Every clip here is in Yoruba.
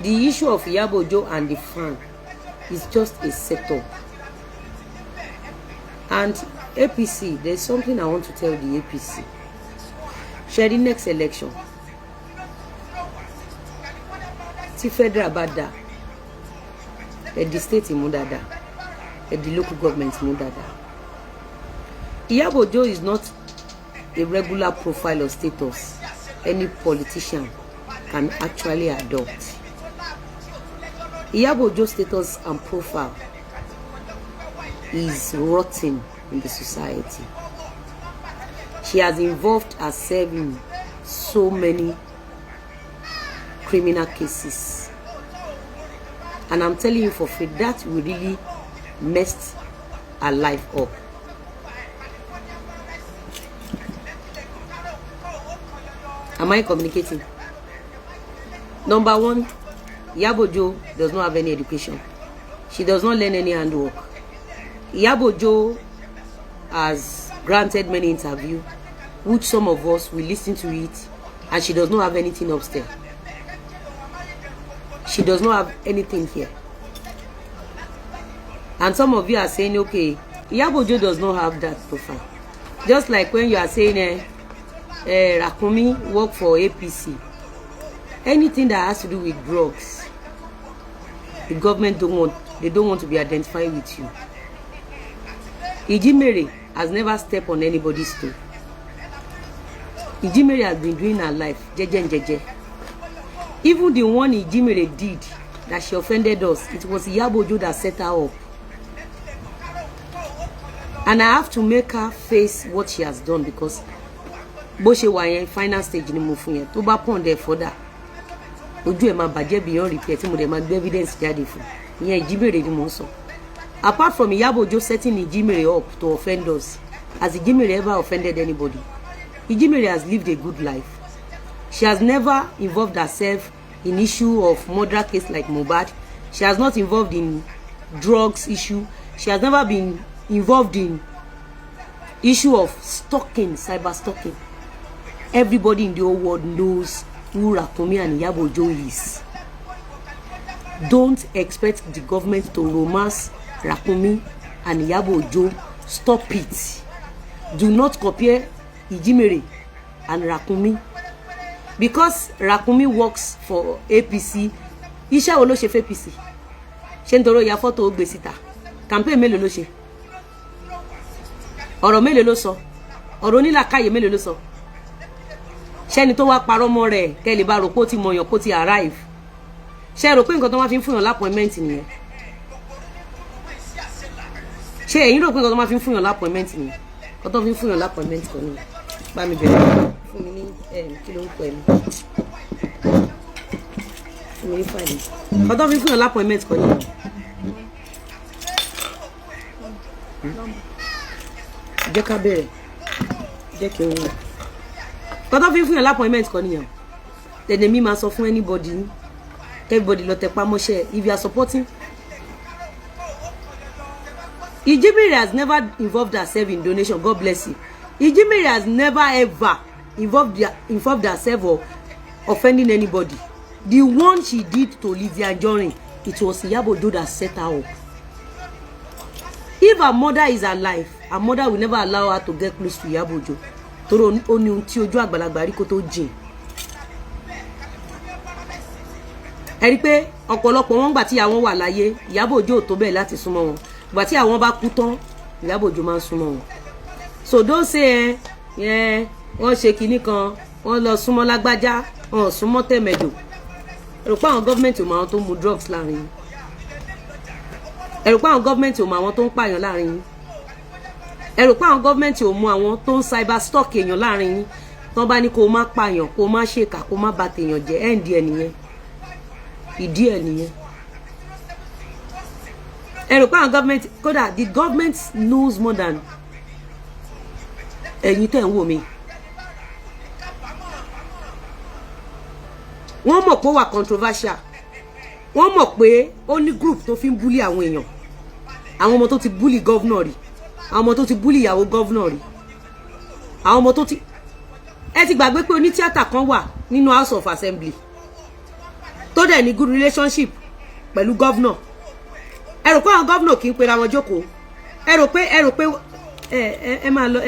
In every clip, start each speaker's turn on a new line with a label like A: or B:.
A: The issue of Iyabo Ojo and the fan is just a setup. And APC, there's something I want to tell the APC. Ṣé rí next election, tí federal bá dá, ẹ di state mú dáadáa, ẹ di local government mú dáadáa. Iyabo Ojo is not a regular profile or status any politician can actually adopt. Iyabo Ojo status and profile is rotten in the society. She has involved herself in so many criminal cases. And I'm telling you for free, that will really mess her life up. Am I communicating? Number one, Iyabo Ojo does not have any education. She does not learn any handwork. Iyabo Ojo has granted many interviews, which some of us will listen to it, and she does not have anything upstairs. She does not have anything here. And some of you are saying, okay, Iyabo Ojo does not have that profile. Just like when you are saying, Rakumi work for APC. Anything that has to do with drugs, the government don't want, they don't want to be identified with you. Ijimere has never stepped on anybody's toe. Ijimere has been doing her life jeje jeje. Even the one Ijimere did that she offended us, it was Iyabo Ojo that set her up. And I have to make her face what she has done, because bó ṣe wà yẹn, final stage ni mo fún yẹn. Tó bá pọ̀n dẹ̀ further, ojú ẹ̀ máa bàjẹ́ beyond repair, tí mo dẹ̀ máa gbé evidence jáde fún ìyẹn. Ìjímèrè ni mò ń sọ. Apart from Iyabo Ojo setting Ijimere up to offend us, has Ijimere ever offended anybody? Ijimere has lived a good life. She has never involved herself in issue of murder case like Mohbad. She has not involved in drugs issue. She has never been involved in issue of stalking, cyber stalking. Everybody in the whole world knows who Rakumi and Iyabo Ojo is. Don't expect the government to romance Rakumi and Iyabo Ojo. Stop it. Do not compare Ijimere and Rakumi, because Rakumi works for APC. Iṣẹ́ wo ló ṣe fún APC? Ṣé nítorí ó ya fọ́tò, ó gbé síta? Campaign mélòó ló ṣe? Ọ̀rọ̀ mélòó ló sọ? Ọ̀rọ̀ onílàkàyè mélòó ló sọ? Ṣẹ́ni tó wá parọ́ mọ́ rẹ̀, kẹ́ lè bá rò pé ó ti mọ̀yàn, kó ti arrive? Ṣé rò pé nǹkan tó wá fi ń fúnyàn l'appointment nìyẹn? Ṣé ẹ̀yin rò pé nǹkan tó máa fi ń fúnyàn l'appointment nìyẹn? Nǹkan tó fi ń fúnyàn l'appointment kan nìyẹn. Bá mi bẹ̀rẹ̀, fún mi ní kí ló ń pẹ̀ mí, fún mi ní file. Nǹkan tó fi ń fúnyàn l'appointment kan nìyẹn. Jẹ́ ká bẹ̀rẹ̀, jẹ́ kí n wò. Nǹkan tó fi ń fúnyàn l'appointment kan nìyẹn. Tẹ̀lé mi, máa sọ fún anybody, everybody lọ tẹpá mọ́ṣẹ́. If you are supporting Ijimere has never involved herself in donation. God bless you. Ijimere has never ever involved herself or offending anybody. The one she did to Lizzy Anjorin, it was Iyabo Ojo that set her up. If her mother is alive, her mother will never allow her to get close to Iyabo Ojo, torí ó ní ohun tí ojú àgbàlagbà rí kó tó jìn. Ẹ rí i pé ọ̀pọ̀lọpọ̀ wọn, gbà tí àwọn wà láyé, Ìyábọ̀ Òjó ò tó bẹ́ẹ̀ láti súnmọ́ wọn. Gbà tí àwọn bá kú tán, Ìyábọ̀ Òjó máa ń súnmọ́ wọn. So don't say ẹ ẹ wọ́n ṣe kinní kan, wọ́n lọ súnmọ́ lágbájá, wọn ò súnmọ́ tẹ̀mẹ̀dò. Ẹ rò pé àwọn gọ́ọ̀mẹ̀ntì ò mọ àwọn tó ń mu drugs láàrin yín? Ẹ rò pé àwọn gọ́ọ̀mẹ̀ntì ò mọ àwọn tó ń pààyàn láàrin yín? Ẹ rò pé àwọn gọ́ọ̀mẹ̀ntì ò mọ àwọn tó ń cyber stalk èèyàn láàrin yín? Tó bá ní kó o má pààyàn, kó o má ṣèkà, kó o má bà tèèyàn jẹ́, ẹ̀ ń di ẹ̀ nìyẹn, ìdí ẹ̀ nìyẹn. Ẹ rò pé àwọn gọ́ọ̀mẹ̀ntì, kódà the government knows more than ẹ̀yin tẹ̀ ń wò mí. Wọ́n mọ̀ pé ó wà controversial. Wọ́n mọ̀ pé ó ní group tó fi ń bully àwọn èèyàn, àwọn ọmọ tó ti bully governor rí, àwọn ọmọ tó ti bully ìyàwó governor rí, àwọn ọmọ tó ti, ẹ ti gbàgbé pé onítíátà kan wà nínú House of Assembly tó Tó dẹ̀ ní good relationship pẹ̀lú governor. Ẹ rò pé àwọn governor kì í pera wọn jókòó? Ẹ rò pé ẹ máa lọ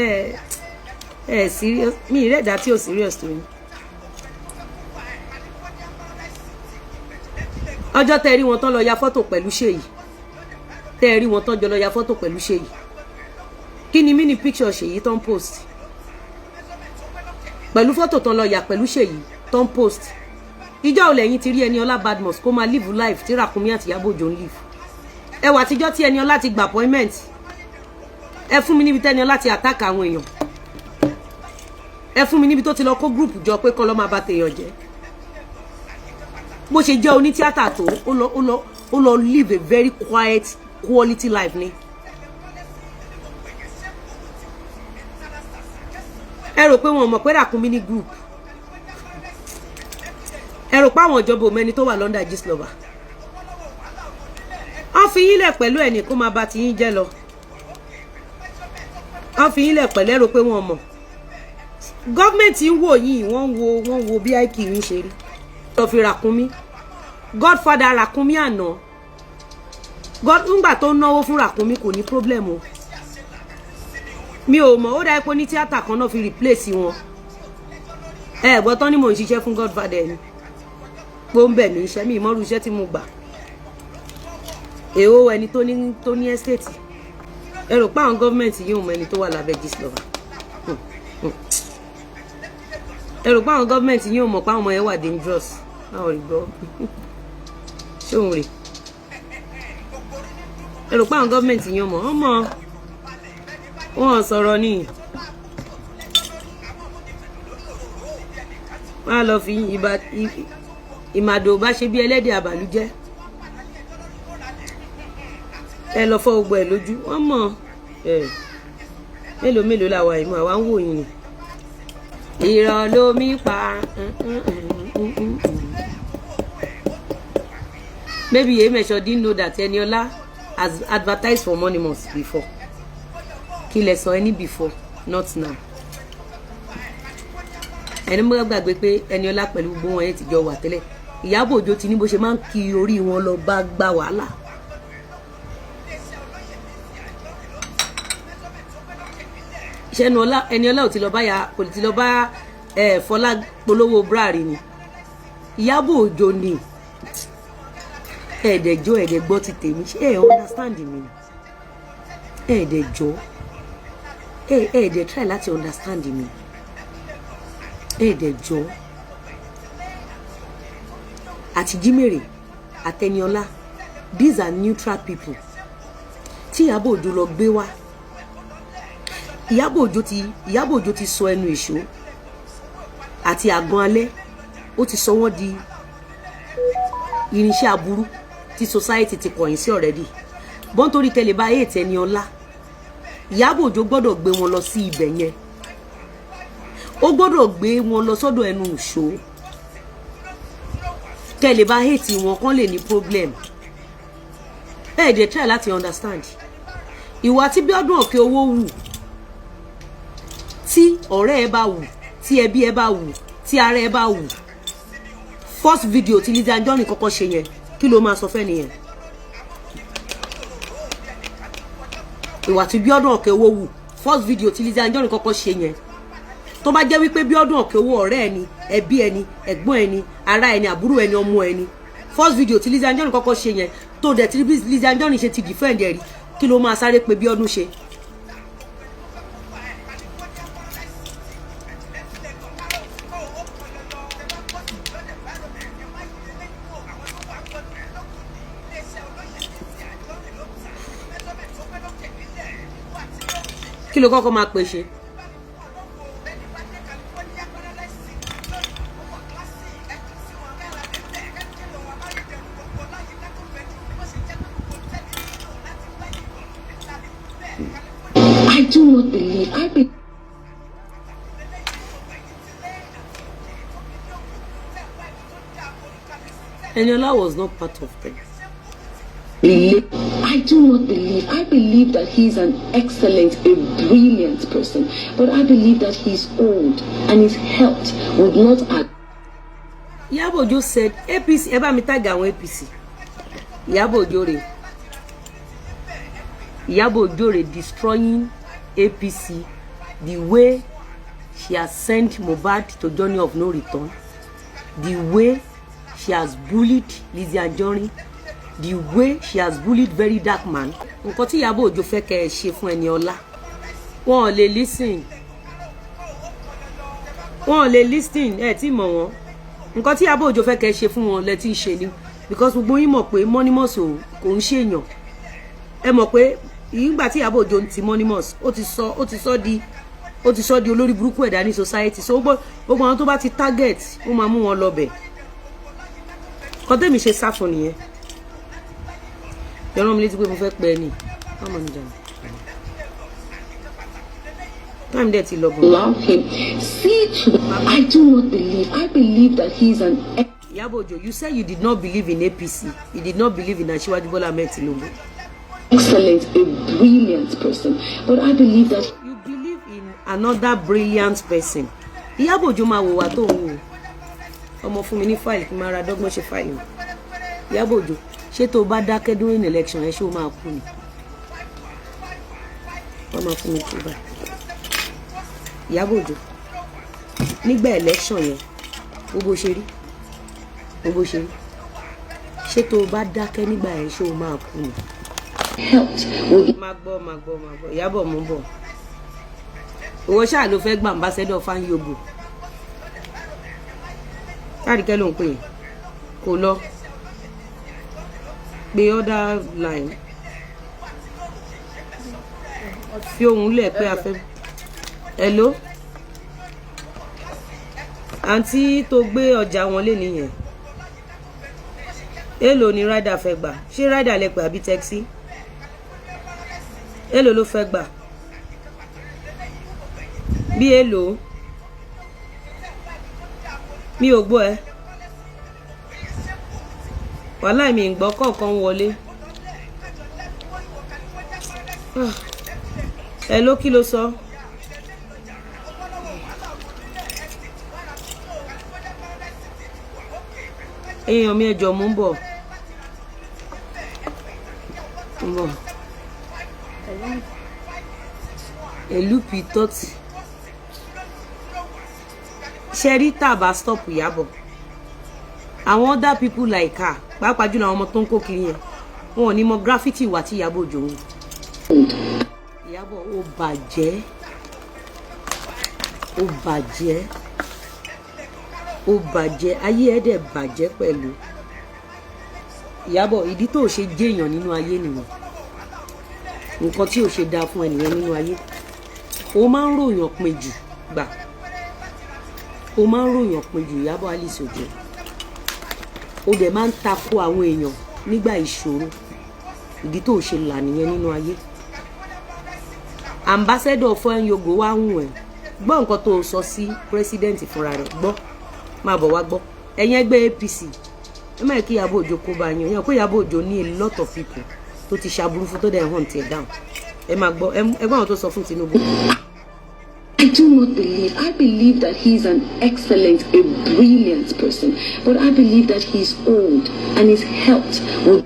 A: ẹ serious mi ìrẹ́dà tí ò serious tó yín. Ọjọ́ tẹ́ rí wọn tán lọ ya fọ́tò pẹ̀lú Ṣèyí, tẹ́ rí wọn tán jọ lọ ya fọ́tò pẹ̀lú Ṣèyí, kí ni mini picture Ṣèyí tán post pẹ̀lú fọ́tò tán lọ yà pẹ̀lú Ṣèyí tán post? Ìjọ́ ò lẹ́yìn ti rí Ẹniọlá Badmus kó máa live life tí Ràkúnmí àti Ìyábọ̀ Òjó ń live? Ẹ wà àtijọ́ tí Ẹniọlá ti gba appointment, ẹ fún mi níbi tẹ́niọlá ti attack àwọn èèyàn. Ẹ fún mi níbi tó ti lọ kó group jọ pé kọ́ lọ́ máa bá tèèyàn jẹ́. Bó ṣe jẹ́ onítíátà tó, ó lọ live a very quiet quality life ni. Ẹ rò pé wọn mọ̀ pé Ràkúnmí ní group? Ẹ rò pé àwọn ìjọba ò mẹ́ni tó wà London Gistlover? Wọ́n fi yín lẹ̀ pẹ̀lú ẹnì kó máa bá ti yín jẹ́ lọ. Wọ́n fi yín lẹ̀ pẹ̀lú. Ẹ rò pé wọ́n mọ̀? Gọ́ọ̀mẹ̀ntì ń wò yín, wọ́n ń wo bí IQ yín ṣe rí. Lọ fi Ràkúnmí, godfather Ràkúnmí àná, ńgbà tó náwó fún Ràkúnmí, kò ní problem o. Mi ò mọ̀, ó dá epo ní tíátà kan náà fi replace wọn. Ẹ gbọ́ tán ní mò ń ṣiṣẹ́ fún godfather ni, pé ó ń bẹ̀ mí iṣẹ́ mi ìmọ̀rú iṣẹ́ tí mo gbà. Èwo ẹni tó ní estate? Ẹ rò pé àwọn gọ́ọ̀mẹ̀ntì yìí ò mọ ẹni tó wà lábẹ́ Gistlover? Ẹ rò pé àwọn gọ́ọ̀mẹ̀ntì yìí ò mọ̀ pé àwọn ọmọ yẹn wà dangerous? Báwo rí gbọ́ ṣé òun rè? Ẹ rò pé àwọn gọ́ọ̀mẹ̀ntì yìí ò mọ̀? Wọ́n mọ̀, wọ́n sọ̀rọ̀ ní. Wọ́n á lọ fi ìmàdò bá ṣe bí ẹlẹ́dẹ̀ àbàlújẹ́. Ẹ lọ fọ́ gbogbo ẹ̀ lójú. Wọ́n mọ̀ ẹ̀. Mélòó mélòó làwa ìmọ̀ àwa ń wò yín ni. Irọ́ lomi pa. Maybe Yemesho didn't know that Eniola has advertised for Monimos before. Kí lẹ sọ ẹni before, not now. Ẹni mọ́ gbàgbé pé Eniola pẹ̀lú gbogbo wọn yẹn ti jọ wà tẹ́lẹ̀. Ìyábọ̀ Òjó ti ní bó ṣe máa ń kí orí wọn lọ bá gbà wàhálà. Ṣẹ́nu Eniola ò ti lọ bá ya, kò ti lọ bá Fọlá polówó brari ni. Ìyábọ̀ Òjó ni. Ẹ̀ẹ́dẹ̀jọ́, ẹ̀ẹ́dẹ̀ gbọ́ ti tèmi. Ṣé ẹ̀ understand mi ni? Ẹ̀ẹ́dẹ̀jọ́, ẹ̀ẹ́dẹ̀ try láti understand mi. Ẹ̀ẹ́dẹ̀jọ́ àti Jímèrè àtẹniọlá, these are neutral people tí Ìyábọ̀ Òjó lọ gbé wá. Ìyábọ̀ Òjó ti sọ ẹnu ìṣó àti àgàn alẹ́, ó ti sọ wọ́n di irinṣẹ́ aburú tí society ti kọ̀yìn sí already. Bọ́n torí kẹlẹ̀ bá ayé Ẹniọlá, Ìyábọ̀ Òjó gbọ́dọ̀ gbé wọn lọ sí ibẹ̀ yẹn. Ó gbọ́dọ̀ gbé wọn lọ sọ́dọ̀ ẹnu ìṣó kẹlẹ̀ bá hate wọn kán lè ní problem. Ẹ dẹ̀ try láti understand ìwà tí Bíọ́dún Òkè Owó wù. Tí ọ̀rẹ́ ẹ bá wù, tí ẹbí ẹ bá wù, tí ara ẹ bá wù, first video tí Lizzy Anjorin kọ́kọ́ ṣe yẹn, kí ló máa sọ fẹ́ nìyẹn? Ìwà tí Bíọ́dún Òkè Owó wù, first video tí Lizzy Anjorin kọ́kọ́ ṣe yẹn, tó bá jẹ́ wípé Bíọ́dún Òkè Owó ọ̀rẹ́ ẹni, ẹbí ẹni, ẹ̀gbọ́n ẹni, ará ẹni, àbúrò ẹni, ọmọ ẹni, first video tí Lizzy Anjorin kọ́kọ́ ṣe yẹn, tó dẹ̀ tí Lizzy Anjorin ṣe ti defend ẹ̀ rí, kí ló máa sáré pé Bíọ́dún ṣe? Kí ló kọ́kọ́ máa pè ṣe?
B: I do not believe. I believe.
A: Eniola was not part of them.
B: I do not believe. I believe that he's an excellent, a brilliant person. But I believe that he's old and his health would not
A: Ìyábọ̀ Òjó said APC, ẹ bá mi tag àwọn APC. Ìyábọ̀ Òjó rè, Ìyábọ̀ Òjó rè, destroying APC the way she has sent Mohbad to journey of no return, the way she has bullied Lizzy Anjorin, the way she has bullied Very Dark Man. Nǹkan tí Ìyábọ̀ Òjó fẹ́ kẹ́ ẹ ṣe fún ẹni ọlá, wọn ò lè listen, wọn ò lè listen. Ẹ tí mọ̀ wọ́n. Nǹkan tí Ìyábọ̀ Òjó fẹ́ kẹ́ ẹ ṣe fún wọn lẹ tí ń ṣe ni, because gbogbo yín mọ̀ pé Monimus kò ń ṣèyàn. Ẹ mọ̀ pé ìgbà tí Ìyábọ̀ Òjó ń ti Monimus, ó ti sọ di olórí burúkú ẹ̀dá ní society. So gbogbo àwọn tó bá ti target, ó máa mú wọn lọ bẹ̀. Kọ́ tẹ́mi ṣe sá fún nìyẹn. Ẹ rán mi létí pé mo fẹ́ pẹ́ ni ọmọ mi jà, time dẹ̀ ti lọ gan.
B: Allow him see to. I do not believe. I believe that he is an
A: Ìyábọ̀ Òjó, you said you did not believe in APC, you did not believe in Asiwaju Bola Ahmed Tinubu.
B: Excellent, a brilliant person. But I believe that
A: You believe in another brilliant person. Ìyábọ̀ Òjó, máa wò wá tó ń wò. Ọmọ fún mi ní file kí n máa ra dọ́gbọ́n ṣe file. Ìyábọ̀ Òjó, ṣé tó o bá dákẹ́ during election ẹ, ṣé o máa kú ni? Wọ́n máa fún mi tó báyìí. Ìyábọ̀ Òjó, nígbà election yẹn, gbogbo ṣe rí, gbogbo ṣe rí, ṣé tó o bá dákẹ́ nígbà yẹn, ṣé o máa kú ni?
B: Health will
A: Máa gbọ́, máa gbọ́, máa gbọ́. Ìyábọ̀, mú bọ̀. Ìwọ ṣáà ló fẹ́ gba ambassador fan yogo. Káàdìkẹ́ ló ń pè é, kò lọ pé other line. Fi ohùn lẹ̀ pé a fẹ́. Hello, àǹtí tó gbé ọjà wọn lé nìyẹn. Èló ni rider fẹ́ gbà? Ṣé rider lẹ pè àbí taxi? Èló ló fẹ́ gbà? Bí èló? Mi ò gbọ́ ẹ. Wàhálà, mi ń gbọ́ kọ̀ọ̀kan wọlé. Ah. Ẹ ló, kí ló sọ? Èèyàn mi, ẹjọ́, mò ń bọ̀, ń bọ̀. Èlùpì tọ́tì ṣe rí tàbá. Stop Ìyábọ̀. Àwọn other people like her, pàápàá jùlọ àwọn ọmọ tó ń kó kiri yẹn, wọn ò ní mọ gravity wà tí Ìyábọ̀ Òjó ń. Ìyábọ̀, ó bàjẹ́, ó bàjẹ́, ó bàjẹ́. Ayé ẹ̀ dẹ̀ bàjẹ́ pẹ̀lú. Ìyábọ̀, ìdí tó ṣe jẹ́yàn nínú ayé nìyẹn. Nǹkan tí ò ṣe dáa fún ẹnìyẹn nínú ayé, ó máa ń ròyàn pin jù gbà, ó máa ń ròyàn pin jù. Ìyábọ̀ Alice Òjó, ó dẹ̀ máa ń takò àwọn èèyàn nígbà ìṣòro. Ìdí tó ṣe là nìyẹn nínú ayé. Ambassador fún yogo wá ń wẹ̀. Gbọ́ nǹkan tó sọ sí president fúnra rẹ̀. Gbọ́, máa bọ̀ wá gbọ́. Ẹ̀yin ẹgbẹ́ APC, ẹ má yẹ kí Ìyábọ̀ Òjó kó bá yín yẹn, kó Ìyábọ̀ Òjó ní a lot of people tó ti ṣàbùrú fún, tó dẹ̀ hàn tiẹ̀ down. Ẹ máa gbọ́, ẹ gbọ́ àwọn tó sọ fún Tinubu.
B: I do not believe. I believe that he's an excellent, a brilliant person. But I believe that he's old and his health will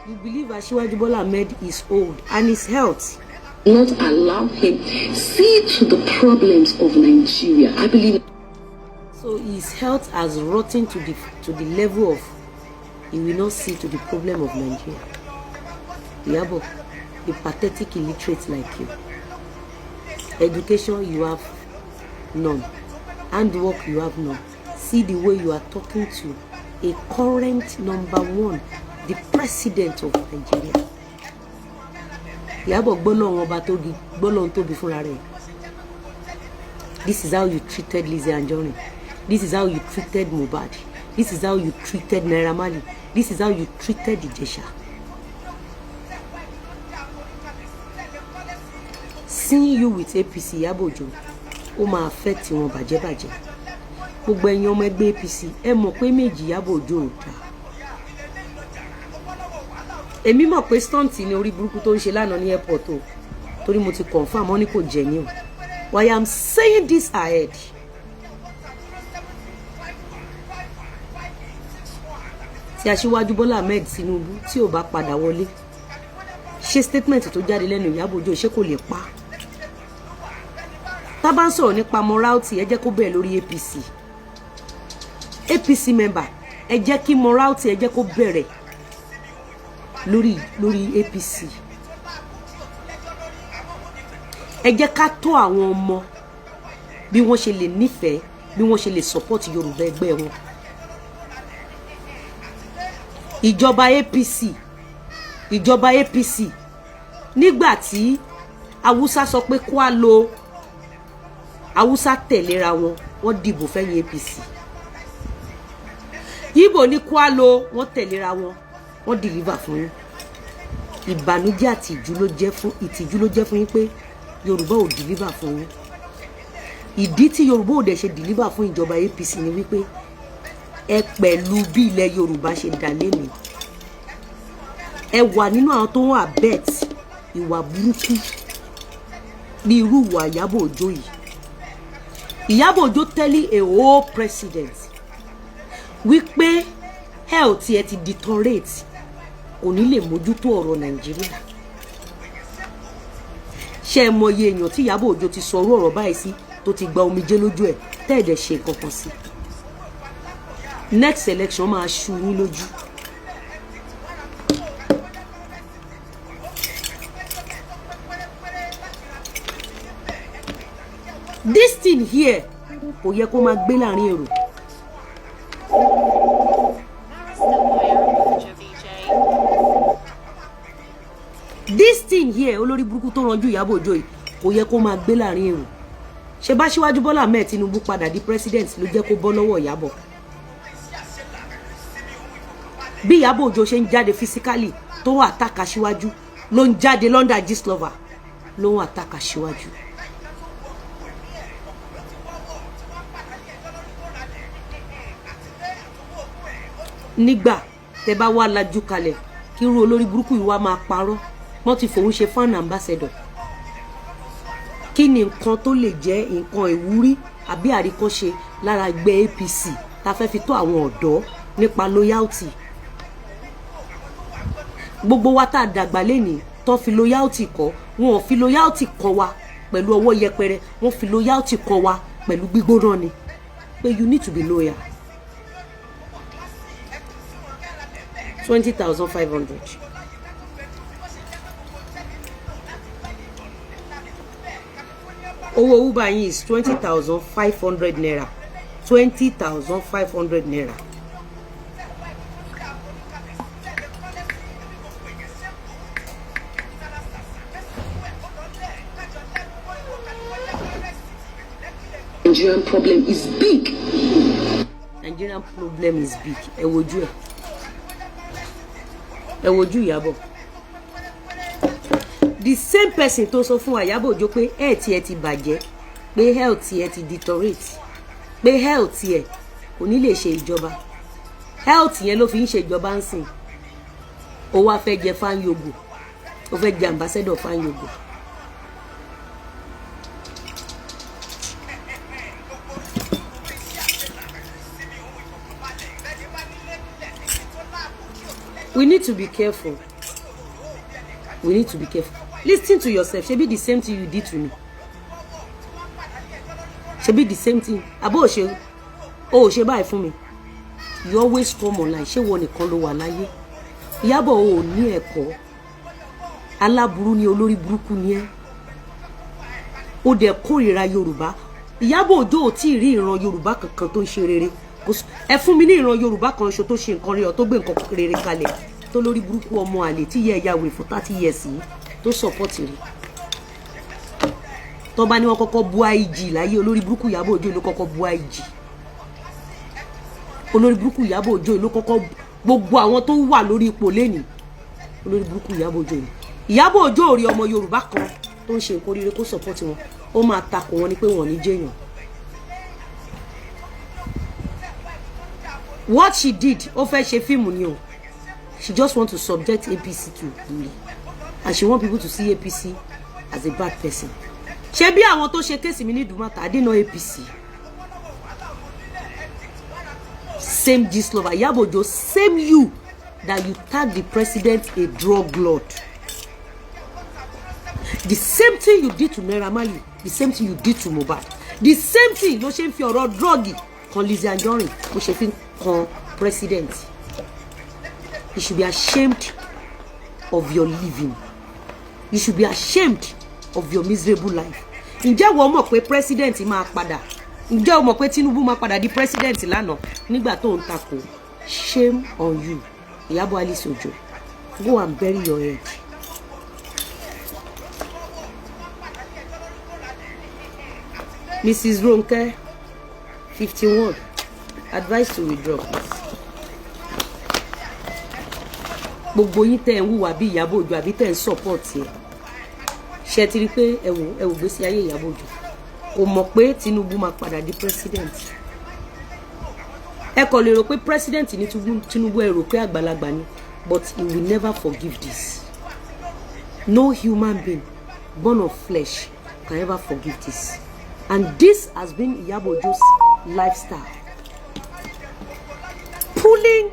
A: You believe Asiwaju Bola Ahmed is old and his health
B: not allow him see to the problems of Nigeria. I believe
A: So his health has rotten to the level of he will not see to the problem of Nigeria. Iyabo, a pathetic illiterate like you. Education you have none. Handwork you have none. See the way you are talking to a current number one, the president of Nigeria. Ìyábọ̀, gbọ́lọ́run ọba tó gbọ́lọ́run tóbi fúnra rẹ̀. This is how you treated Lizzy Anjorin. This is how you treated Mohbad. This is how you treated Naira Marley. This is how you treated Ijesha. Seeing you with APC, Ìyábọ̀ Òjó, ó máa affect wọn bàjẹ́bàjẹ́. Gbogbo ẹ̀yin ọmọ ẹgbẹ́ APC, ẹ mọ̀ pé méjì Ìyábọ̀ Òjó ò dáa. Èmi mọ̀ pé stunt ni orí burúkú tó ń ṣe lánàá ní airport o, torí mo ti confirm wọn ní kò jẹ́ ní o. Why I'm saying this ahead. Tí Aṣíwájú Bọ́lá Ahmed Tinubu tí ò bá padà wọlé, ṣé statement tó jáde lẹ́nu Ìyábọ̀ Òjó, ṣé kò lè pa? Tá bá ń sọ̀rọ̀ nípa morality, ẹ jẹ́ kó bẹ̀rẹ̀ lórí APC. APC member, ẹ jẹ́ kí morality, ẹ jẹ́ kó bẹ̀rẹ̀ lórí APC. Ẹ jẹ́ ká tó àwọn ọmọ bí wọ́n ṣe lè nífẹ̀ẹ́, bí wọ́n ṣe lè support Yorùbá ẹgbẹ́ wọn. Ìjọba APC, ìjọba APC, nígbà tí Haúsá sọ pé kó a lo Haúsá tẹ̀léra wọn, wọ́n dìbò fẹ́yìn APC. Yíbò ní kó a lo, wọ́n tẹ̀léra wọn, wọ́n deliver fún yín. Ìbànújẹ́ àti ìjú ló jẹ́ fún, ìtìjú ló jẹ́ fún yín pé Yorùbá ò deliver fún yín. Ìdí tí Yorùbá ò dẹ̀ ṣe deliver fún ìjọba APC ni wípé ẹ pẹ̀lú bí ilẹ̀ Yorùbá ṣe dà lẹ́nu, ẹ wà nínú àwọn tó ń abet ìwà burúkú ní irú ìwà Ìyábọ̀ Òjó yìí. Ìyábọ̀ Òjó telling a whole president wípé health ẹ ti deteriorate, kò ní lè mójútó ọ̀rọ̀ Nàìjíríà. Ṣé ẹ mọye èèyàn tí Ìyábọ̀ Òjó ti sọ orú ọ̀rọ̀ báyìí sí, tó ti gba omijé lójú ẹ̀, tẹ́ẹ̀dẹ̀ ṣe nǹkan kan sí? Next election máa ṣú yín lójú. This thing here kò yẹ kó máa gbé láàrin èrò.
C: Barrister lawyer Abuja VJ.
A: This thing here, olórí burúkú tó ranjú Ìyábọ̀ Òjó yìí, kò yẹ kó máa gbé láàrin èrò. Ṣe bá Síwájú Bọ́lá Ahmed Tinubu padà di president ló jẹ́ kó bọ́ lọ́wọ́ Ìyábọ̀. Bí Ìyábọ̀ Òjó ṣe ń jáde physically tó ń attack Aṣíwájú, ló ń jáde London Gistlover ló ń attack Aṣíwájú. Nígbà tẹ bá wá lajú kalẹ̀ kí irú olórí burúkú yìí wá máa parọ́, wọ́n ti fòun ṣe fan ambassador. Kí ni nǹkan tó lè jẹ́ nǹkan ìwúrí àbí àríkọ́ṣe lára ẹgbẹ́ APC tá a fẹ́ fi tó àwọn ọ̀dọ́ nípa loyalty? Gbogbo wa tá a dàgbà lénìí tó fi loyalty kọ́, wọn ò fi loyalty kọ́ wa pẹ̀lú ọwọ́ yẹpẹrẹ, wọ́n fi loyalty kọ́ wa pẹ̀lú gbígbóná ni, pé you need to be loyal. 20,500. Owó Uber yín is 20,500 naira, 20,500 naira.
B: Nigerian problem is big.
A: Nigerian problem is big. Ẹ wojú ẹ, ẹ wojú Ìyábọ̀. The same person tó sọ fún Ìyábọ̀ Òjó pé health ẹ ti bàjẹ́, pé health ẹ ti deteriorate, pé health ẹ kò ní lè ṣe ìjọba, health yẹn ló fi ń ṣe ìjọba ń sìn. Ó wá fẹ́ jẹ fáńyogo, ó fẹ́ jẹ ambassador fáńyogo. We need to be careful. We need to be careful. Listen to yourself. Ṣebí the same thing you did to me, ṣebí the same thing àbó ò ṣe, o ò ṣe báyìí fún mi? You always come online. Ṣé wo nìkan ló wà láyé? Ìyábọ̀, o ò ní ẹ̀kọ́. Aláburú ni, olórí burúkú ni ẹ́. Ó dẹ̀ kórìíra Yorùbá. Ìyábọ̀ Òjó ò tí ì rí ìran Yorùbá kankan tó ń ṣe rere. Ẹ fún mi ní ìran Yorùbá kan ṣo tó ṣe nǹkan rere, tó gbé nǹkan rere kalẹ̀, tó lórí burúkú ọmọ àlè tí yẹ ẹ̀yà wèrè fún 30 years yìí tó support rí. Tó bá ní wọ́n kọ́kọ́ bú IG láyé, olórí burúkú Ìyábọ̀ Òjó ló kọ́kọ́ bú IG. Olórí burúkú Ìyábọ̀ Òjó ló kọ́kọ́ gbogbo àwọn tó wà lórí ipò lẹ́nìí. Olórí burúkú Ìyábọ̀ Òjó ni. Ìyábọ̀ Òjó ò rí ọmọ Yorùbá kan tó ń ṣe nǹkan oríire kó support wọn. Ó máa takò wọn ni pé wọn ò ní jẹ́yàn. What she did, ó fẹ́ ṣe fíìmù ni o. She just want to subject APC to bully and she want people to see APC as a bad person. Ṣé bí àwọn tó ṣe case mi ní Ìdúmọ̀tà, I didn't know APC. Same Gistlover, Iyabo Ojo, same you that you tag the president a drug lord. The same thing you did to Naira Marley, the same thing you did to Mohbad, the same thing ló ṣe ń fi ọ̀rọ̀ drug kan Lizzy Anjorin, bó ṣe fi ń kan president. You should be ashamed of your living. You should be ashamed of your miserable life. Ǹjẹ́ wọ́n mọ̀ pé president máa padà? Ǹjẹ́ o mọ̀ pé Tinubu máa padà di president lánàá nígbà tó ń takò? Shame on you, Ìyábọ̀ Alice Ojo. Go and bury your head. Mrs. Ronke, 51, advice to withdraw, please. Gbogbo yín tẹ́ ń hùwà bí Ìyábọ̀ Òjó àbí tẹ́ ń support ẹ̀, ṣe ti rí i pé ẹ wò, ẹ wò gbèsè ayé Ìyábọ̀ Òjó. Kò mọ̀ pé Tinubu máa padà di president. Ẹ kàn lè rò pé president ní Tinubu, ẹ rò pé àgbàlagbà ni, but he will never forgive this. No human being born of flesh can ever forgive this, and this has been Iyabo Ojo's lifestyle, pulling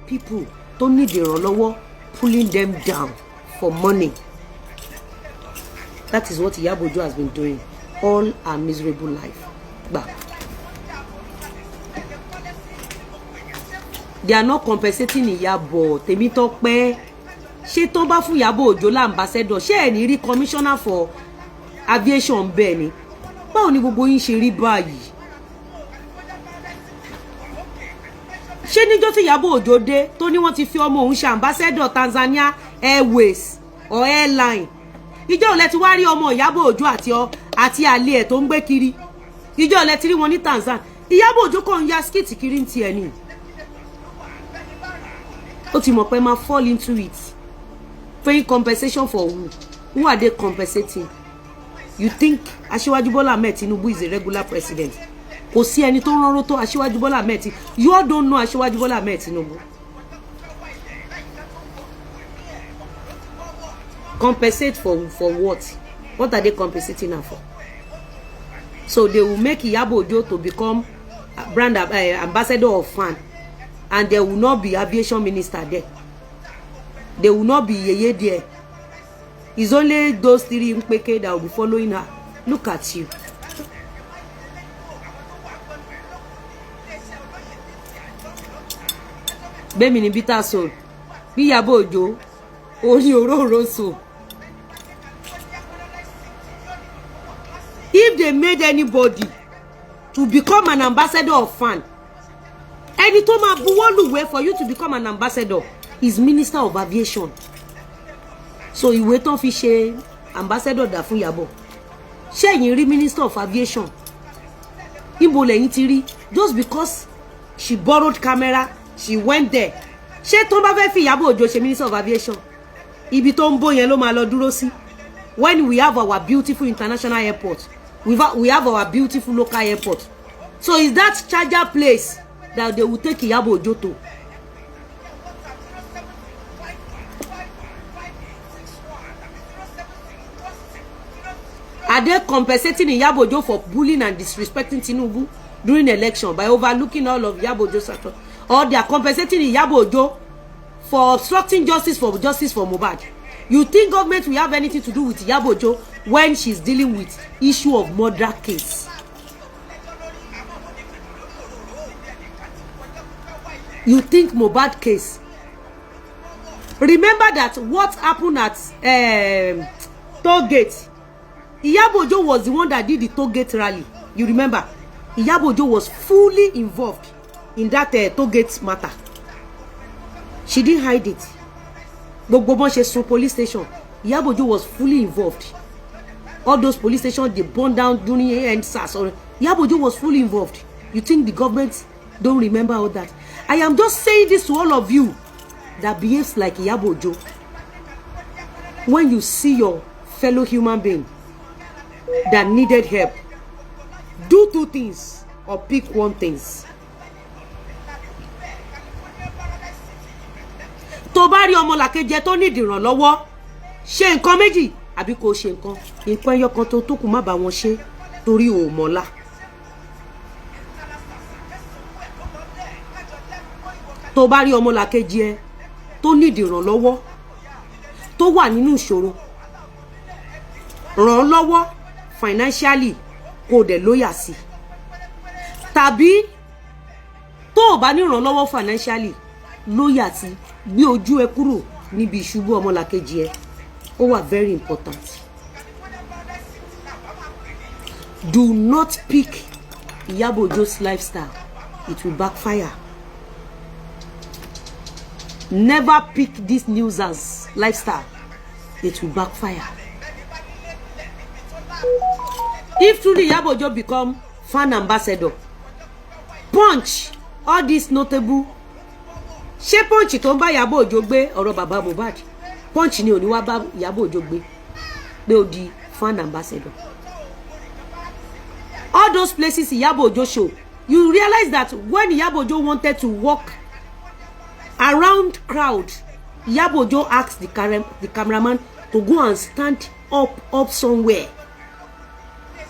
A: people tó need ìrànlọ́wọ́, pulling them down for money. That is what Iyabo Ojo has been doing all her miserable life. Gbà, they are not compensating Iyabo. Tèmítọ́pẹ́, ṣé tó bá fún Iyabo Ojo l'ambassador, ṣé ẹ̀ ní rí commissioner for aviation? Bẹ́ẹ̀ ni. Báwo ni gbogbo yín ṣe rí báyìí? Ṣé níjọ́ tí Ìyábọ̀ Òjó dé tó ní wọ́n ti fi ọmọ òun ṣe ambassador Tanzania Airways or airline, ìjọ́ ò lẹ ti wá rí ọmọ Ìyábọ̀ Òjó àti ọ àti àlè ẹ̀ tó ń gbé kiri? Ìjọ́ ò lẹ ti rí wọn ní Tanzania? Ìyábọ̀ Òjó kàn ń ya skit kiri ń tiẹ̀ ni. Ó ti mọ̀ pé máa fall into it. Paying compensation for who? Who are they compensating? You think Aṣíwájú Bọ́lá Ahmed Tinubu is a regular president? Kò sí ẹni tó ránró tó Aṣíwájú Bọ́lá Ahmed. You all don't know Aṣíwájú Bọ́lá Ahmed Tinubu. Compensate for what? What are they compensating her for? So they will make Iyabo Ojo to become brand ambassador of FAAN, and there will not be aviation minister there. There will not be yeye there. It's only those three Mpeke that will be following her. Look at you. Gbẹ̀mí ni bitter soul bí Ìyábọ̀ Òjó orí òróró so. If they made anybody to become an ambassador of FAAN, ẹni tó máa buwọ́lùwé for you to become an ambassador is minister of aviation. So ìwé tán fi ṣe ambassador dà fún Ìyábọ̀? Ṣé ẹ̀yin rí minister of aviation? Níbo lẹ́yìn ti rí? Just because she borrowed camera, she went there. Ṣé tó bá fẹ́ fi Ìyábọ̀ Òjó ṣe minister of aviation, ibi tó ń bó yẹn ló máa lọ dúró sí? When we have our beautiful international airport, we have our beautiful local airport. So is that charger place that they will take Ìyábọ̀ Òjó to? Are they compensating Iyabo Ojo for bullying and disrespecting Tinubu during election by overlooking all of Iyabo Ojo's actions? Or they are compensating Iyabo Ojo for obstructing justice for Mohbad? You think government will have anything to do with Iyabo Ojo when she's dealing with issue of murder case? You think Mohbad case? Remember that what happened at toll gate, Iyabo Ojo was the one that did the toll gate rally. You remember? Iyabo Ojo was fully involved in that toll gate matter. She didn't hide it. Gbogbo bọ́n ṣe sun police station, Iyabo Ojo was fully involved. All those police stations they burned down during EndSARS, or Iyabo Ojo was fully involved. You think the government don't remember all that? I am just saying this to all of you that behaves like Iyabo Ojo. When you see your fellow human being that needed help, do two things or pick one things. Tó bá rí ọmọlàkejì tó ní ìdìrànlọ́wọ́, ṣe nǹkan méjì àbí kò ṣe nǹkan ẹyọ kan tó kù, má bá wọn ṣe torí ò mọ̀la. Tó bá rí ọmọlàkejì ẹ tó nídìí ìrànlọ́wọ́, tó wà nínú ìṣòro, ràn án lọ́wọ́ financially, kó o dẹ̀ lóyà sí. Tàbí tó o bá ní ìrànlọ́wọ́ financially, lóyà sí, gbé ojú ẹ kúrò níbi ìṣubú ọmọlàkejì ẹ. Ó wà very important. Do not pick Iyabo Ojo's lifestyle, it will backfire. Never pick this nuisance lifestyle, it will backfire. If truly Iyabo Ojo become fan ambassador, Punch, all these notable, ṣé Punch tó ń bá Iyabo Ojo gbé ọ̀rọ̀ bàbá Mohbad, Punch ni ò ní wá bá Iyabo Ojo gbé pé ó di fan ambassador? All those places Iyabo Ojo show, you realize that when Iyabo Ojo wanted to walk around crowd, Iyabo Ojo asked the cameraman to go and stand up somewhere.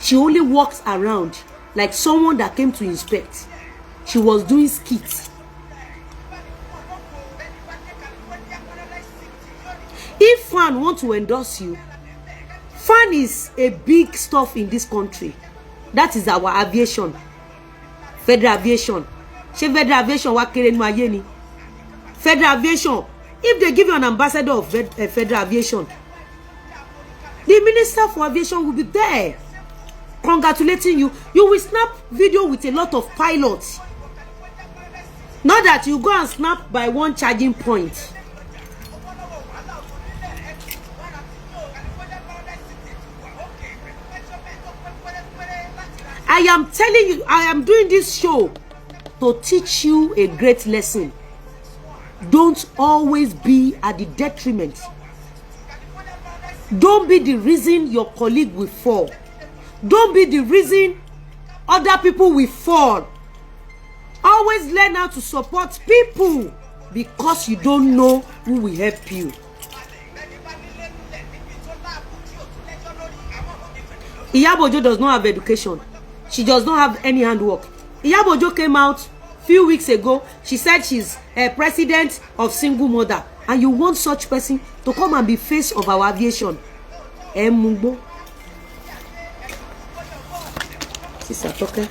A: She only walks around like someone that came to inspect. She was doing skits. If fan want to endorse you, fan is a big stuff in this country. That is our aviation, Federal Aviation. Ṣé Federal Aviation wá kéré nínú ayé ni? Federal Aviation, if they give you an ambassador of Federal Aviation, the minister for aviation will be there congratulating you. You will snap video with a lot of pilots, not that you go and snap by one charging point. I am telling you, I am doing this show to teach you a great lesson. Don't always be at the detriment. Don't be the reason your colleague will fall. Don't be the reason other people will fall. Always learn how to support people, because you don't know who will help you. Iyabo Ojo does not have education. She does not have any handwork. Iyabo Ojo came out few weeks ago. She said she's a president of single mother. And you want such person to come and be face of our aviation. Ẹ mú gbó. Sister Toke.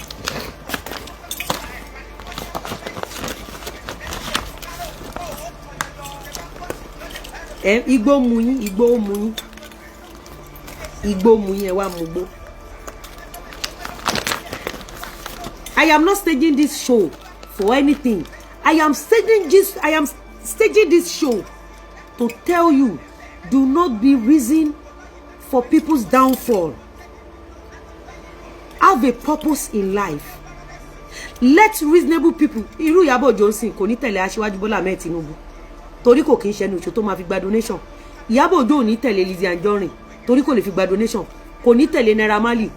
A: Ẹ igbó mu yín, igbó mu yín. Igbó mu yín, ẹ wá mú gbó. I am not staging this show for anything. I am staging this show to tell you, do not be reason for people's downfall. Have a purpose in life. Let reasonable people, irú Ìyábọ̀ Johnson kò ní tẹ̀lé Aṣíwájú Bọ́lá Ahmed Tinubu torí kò kí ń ṣẹnu ìṣó tó máa fi gba donation. Ìyábọ̀ Òjó ò ní tẹ̀lé Lizzy Anjorin torí kò lè fi gba donation. Kò ní tẹ̀lé Naira Marley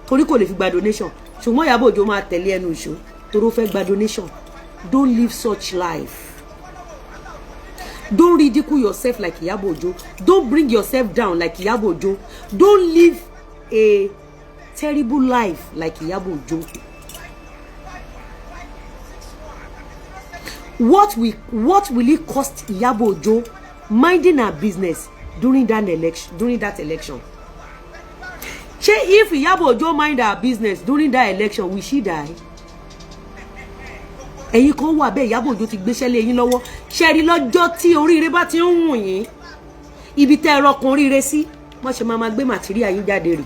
A: torí kò lè fi gba donation. Ṣùgbọ́n Ìyábọ̀ Òjó máa tẹ̀lé ẹnu ìṣó torí ó fẹ́ gba donation. Don't live such life. Don't ridicule yourself like Ìyábọ̀ Òjó. Don't bring yourself down like Ìyábọ̀ Òjó. Don't live a terrible life like Ìyábọ̀ Òjó. What will it cost Ìyábọ̀ Òjó minding her business during that election? During that election, ṣé if Ìyábọ̀ Òjó mind her business during that election, will she die? Ẹ̀yin kan wà bẹ́ẹ̀, Ìyábọ̀ Òjó ti gbéṣẹ́ lé yín lọ́wọ́. Ṣe rí lọ́jọ́ tí oríire bá ti ń wùn yín, ibi tẹ́ ẹ rọkùn oríire sí, wọ́n ṣe máa gbé màtíríà yín jáde rè.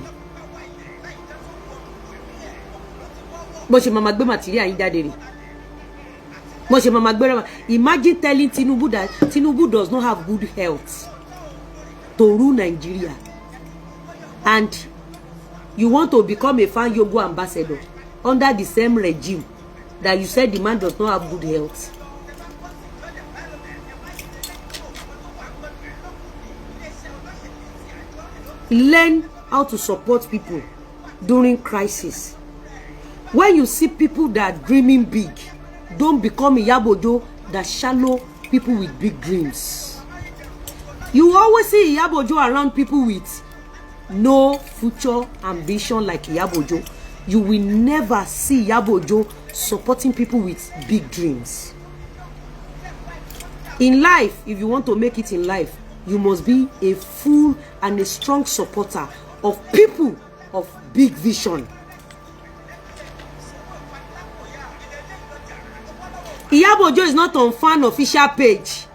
A: Bó ṣe máa gbé màtíríà yín jáde rè. Bó ṣe máa gbé rẹ̀. Imagine telling Tinubu that Tinubu does not have good health to rule Nigeria, and you want to become a Fan Yogo ambassador under the same regime that you said the man does not have good health. Learn how to support people during crisis. When you see people that are dreaming big, don't become Iyabo Ojo that shallow people with big dreams. You always see Iyabo Ojo around people with no future ambition like Iyabo Ojo. You will never see Iyabo Ojo supporting people with big dreams. In life, if you want to make it in life, you must be a full and a strong supporter of people of big vision. Iyabo Ojo is not on fan official page.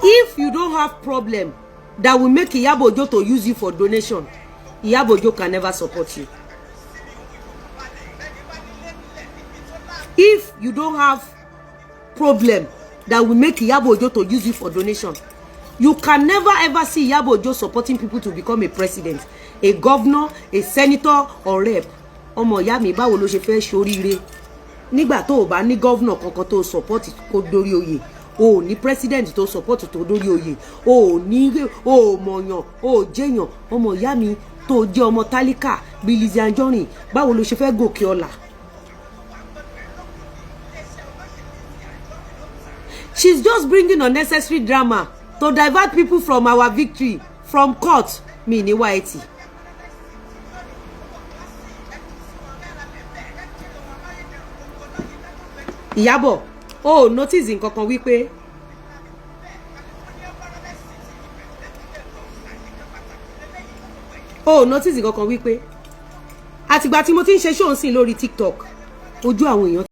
A: If you don't have problem that will make Iyabo Ojo to use you for donation, Iyabo Ojo can never support you. If you don't have problem that will make Iyabo Ojo to use you for donation, you can never ever see Iyabo Ojo supporting people to become a president, a governor, a senator or rep. Ọmọ ìyá mi, báwo ló ṣe fẹ́ ṣoríire nígbà tó o bá ní governor kankan tó support kó dórí oyè, o ò ní president tó support tó dórí oyè, o ò ní, o ò mọ̀yàn, o ò jẹ́yàn? Ọmọ ìyá mi tó jẹ́ ọmọ tálíkà bíi Lizzy Anjorin, báwo ló ṣe fẹ́ gòkè ọ̀la? She's just bringing unnecessary drama to divert people from our victory from court. Mi ní wáyé. Ìyábọ̀, o ò notice nǹkan kan wípé o ò notice nǹkan kan wípé àtìgbà tí mo ti ń ṣe show sí lórí TikTok, ojú àwọn èèyàn